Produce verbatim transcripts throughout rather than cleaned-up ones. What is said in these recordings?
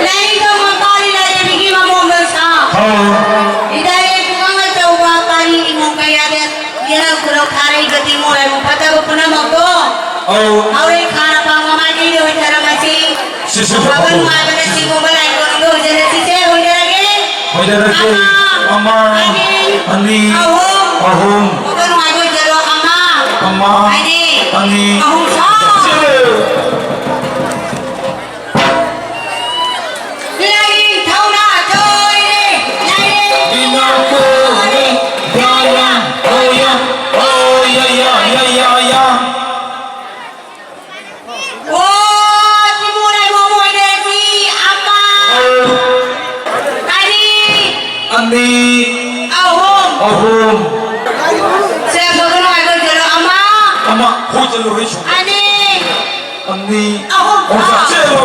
ꯂꯥꯏꯔꯤꯛ ꯇꯝꯕ ꯄꯥꯔꯤ ꯂꯥꯏꯔꯦꯝꯕꯤꯒꯤ ꯃꯃꯣꯝꯗ ꯁꯥ꯫ ꯍꯥꯎ꯫ ꯏꯗꯥꯏ ꯄꯨꯡꯉꯥꯡ ꯑꯆꯧꯕ ꯄꯥꯔꯤ ꯏꯃꯣꯝ ꯀꯌꯥꯗ ꯌꯦꯜꯍꯧ ꯈꯨꯔꯧ ꯊꯥꯔꯛꯏꯕ ꯇꯤꯃꯣ ꯂꯥꯏꯕꯛ ꯐꯠꯇꯕ ꯄꯨꯝꯅꯃꯛꯇꯣ ꯑꯧ꯫ ꯍꯧꯔꯦꯟ ꯈꯥꯅ ꯄꯥꯡꯕ ꯃꯥꯏꯀꯩꯗ ꯑꯣꯏꯊꯔꯝꯃꯁꯤ꯫ ꯁꯤꯁꯨ ꯋꯥꯈꯜ ꯐꯠꯇꯕ꯫ ꯅꯨꯡꯉꯥꯏꯕꯅ ꯁꯤꯒꯨꯝꯕ ꯂꯥꯏ ꯈꯨꯔꯨꯝꯗ ꯑꯣꯏꯖꯔꯁꯤꯁꯦ, ꯑꯣꯏꯖꯔꯒꯦ꯫ ꯑꯣꯏꯖꯔꯒꯦ꯫ ꯑꯃ, ꯑꯃ, ꯑꯅꯤ, ꯑꯅꯤ, ꯑꯍꯨꯝ꯫ ꯑꯍꯨꯝ꯫ ꯋꯥꯈꯜ ꯅꯨꯡꯉꯥꯏꯕ ꯑꯣꯏꯖꯔꯣ꯫ ꯑꯃ, ꯑꯃ, ꯑꯅꯤ, ꯑꯅꯤ꯫ ꯑꯍꯨꯝ꯫ ꯁꯥ꯫ ꯆꯦꯜꯂꯨ꯫ ꯂꯥꯏꯅꯤꯡꯊꯧꯅ ꯊꯣꯏꯔꯦ, ꯂꯥꯏꯔꯦꯝꯕꯤꯅ ꯏꯃꯥ ꯀꯣꯔꯦ, ꯌꯥ, ꯌꯥ, ꯑꯣ, ꯌꯥ, ꯑꯣ, ꯌꯥ, ꯌꯥ, ꯌꯥ, ꯌꯥ, ꯌꯥ꯫ ꯑꯣ, ꯇꯤꯃꯨ ꯂꯥꯏꯃꯣ ꯃꯣꯏꯗꯗꯤ ꯑꯃ, ꯑꯣ꯫ ꯑꯅꯤ, ꯑꯅꯤ, ꯑꯍꯨꯝ꯫ ꯑꯍꯨꯝ꯫ ꯁꯦ, ꯐꯖꯅ ꯍꯥꯏꯕ ꯆꯠꯂꯣ꯫ ꯑꯃ, ꯑꯃ, ꯍꯣꯏ, ꯆꯠꯂꯨ, ꯍꯣꯏ, ꯆꯠꯂꯨ꯫ ꯑꯅꯤ, ꯑꯅꯤ꯫ ꯑꯍꯨꯝ꯫ ꯑꯍꯨꯝ, ꯆꯦꯜꯂꯣ꯫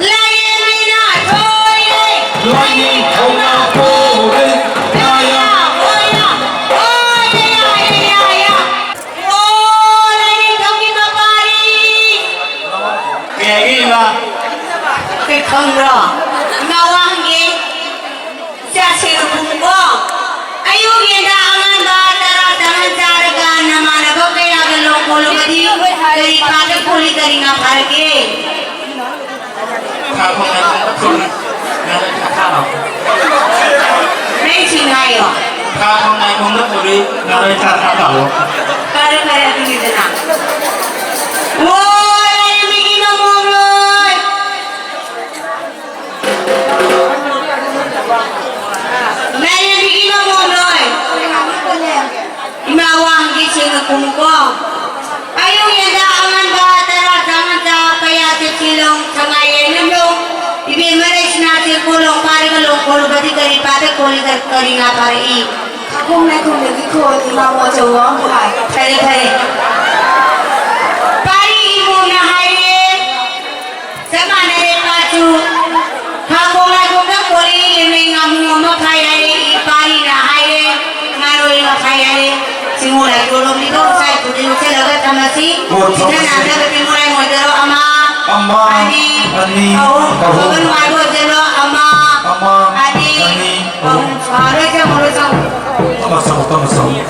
ꯂꯥꯏꯔꯦꯝꯕꯤꯅ ꯊꯣꯏꯔꯦ꯫ ꯂꯥꯏꯅꯤꯡꯊꯧꯅ ꯄꯣꯔꯦ꯫ ꯌꯥ, ꯌꯥ꯫ ꯑꯣ, ꯌꯥ, ꯌꯥ, ꯌꯥ, ꯌꯥ, ꯌꯥ꯫ ꯑꯣ, ꯂꯥꯏꯅꯤꯡꯊꯧꯒꯤ ꯃꯄꯥꯔꯤ꯫ ꯀꯩ ꯍꯥꯏꯒꯦ, ꯏꯃꯥ? ꯀꯩ ꯈꯪꯕ꯭ꯔꯣ? ꯏꯃꯥ ꯋꯥ ꯍꯪꯒꯦ꯫ ꯆꯥꯁꯦ ꯂꯨꯈꯨꯝꯀꯣ꯫ ꯑꯌꯨꯛ ꯌꯦꯟꯗ ꯑꯉꯟꯕ ꯆꯔꯥ ꯆꯥꯃꯟ ꯆꯥꯔꯒ ꯅꯃꯥꯟꯅꯕ ꯀꯌꯥꯒ ꯂꯣꯡ ꯀꯣꯜꯂꯨꯕꯗꯤ ꯀꯔꯤ ꯄꯥꯠꯇ ꯀꯣꯜꯂꯤ, ꯀꯔꯤ ꯉꯥ ꯐꯥꯔꯛꯀꯦ? ꯅꯪ ꯁꯤ ꯉꯥꯏꯌꯣ꯫ ꯐꯔꯦ, ꯐꯔꯦ, ꯑꯗꯨꯅꯤꯗꯅ꯫ ꯑꯣ, ꯂꯥꯏꯔꯦꯝꯕꯤꯒꯤ ꯃꯃꯣꯝꯂꯣꯏ꯫ ꯂꯥꯏꯔꯦꯝꯕꯤꯒꯤ ꯃꯃꯣꯝꯂꯣꯏ꯫ ꯏꯃꯥ ꯋꯥ ꯍꯪꯒꯦ ꯁꯦꯡꯅ ꯈꯨꯝꯃꯨꯀꯣ꯫ ꯑꯌꯨꯛ ꯌꯦꯟꯗ ꯑꯉꯟꯕ ꯇꯔꯥ ꯆꯥꯃꯟ ꯆꯥ ꯄꯩꯌꯥ ꯆꯦꯛꯁꯤꯜꯂꯣꯡ ꯁꯉꯥꯏ ꯌꯩꯅꯝꯂꯣꯡ ꯏꯕꯦꯝꯃ ꯂꯩꯁꯅꯥ ꯆꯦꯛꯄꯣꯂꯣꯡ ꯄꯥꯏꯔꯒ ꯂꯣꯡ ꯀꯣꯜꯂꯨꯕꯗꯤ ꯀꯔꯤ ꯄꯥꯠꯇ ꯀꯣꯜꯂꯤ, ꯀꯔꯤ ꯉꯥ ꯐꯥꯔꯛꯏ? ꯈꯥꯀꯣꯡ ꯂꯥꯏꯈꯣꯡꯗꯒꯤ ꯈꯣꯜꯂꯤ ꯉꯥꯃꯨ ꯑꯆꯧꯕ ꯑꯃ ꯐꯥꯏ꯫ ꯐꯔꯦ, ꯐꯔꯦ꯫ ꯄꯥꯔꯤ ꯏꯃꯣꯝꯅ ꯍꯥꯏꯔꯦ꯫ ꯆꯞ ꯃꯥꯟꯅꯔꯦ ꯄꯥꯠꯁꯨ꯫ ꯈꯥꯀꯣꯡ ꯂꯥꯏꯈꯣꯡꯗ ꯀꯣꯜꯂꯤ ꯂꯦꯝꯃꯩ ꯉꯥꯃꯨ ꯑꯃ ꯐꯥꯏ ꯍꯥꯏꯔꯦ꯫ ꯏꯄꯥꯔꯤꯅ ꯍꯥꯏꯔꯦ꯫ ꯉꯥꯔꯣꯏ ꯑꯃ ꯐꯥꯏ ꯍꯥꯏꯔꯦ꯫ ꯁꯤꯡꯉꯨ ꯂꯥꯏꯀꯣꯜꯂꯣꯝꯒꯤꯗꯣ ꯉꯁꯥꯏ ꯇꯨꯔꯦꯜ ꯆꯠꯂꯒ ꯃꯁꯤ ꯄꯣꯠ ꯊꯣꯛꯄꯁꯤ ꯁꯤꯖꯤꯟꯅꯗꯕ ꯇꯤꯡꯃꯣꯔꯥꯏ ꯑꯣꯏꯖꯔꯣ, ꯑꯃ, ꯑꯃ, ꯑꯅꯤ, ꯑꯅꯤ, ꯑꯍꯨꯝ, ꯑꯍꯨꯝ꯫ ꯑꯐꯕ ꯅꯨꯡꯉꯥꯏꯕ ꯑꯣꯏꯖꯔꯣ, ꯑꯃ, ꯑꯃ, ꯑꯅꯤ, ꯑꯅꯤ, ꯑꯍꯨꯝ꯫ ꯑꯍꯨꯝ꯫ ꯑ, ꯂꯣꯏ ꯆꯪꯉꯣ, ꯂꯣꯏ ꯆꯪꯉꯣ꯫ ꯇꯞꯅ ꯆꯪꯉꯣ, ꯇꯞꯅ ꯆꯪꯉꯣ꯫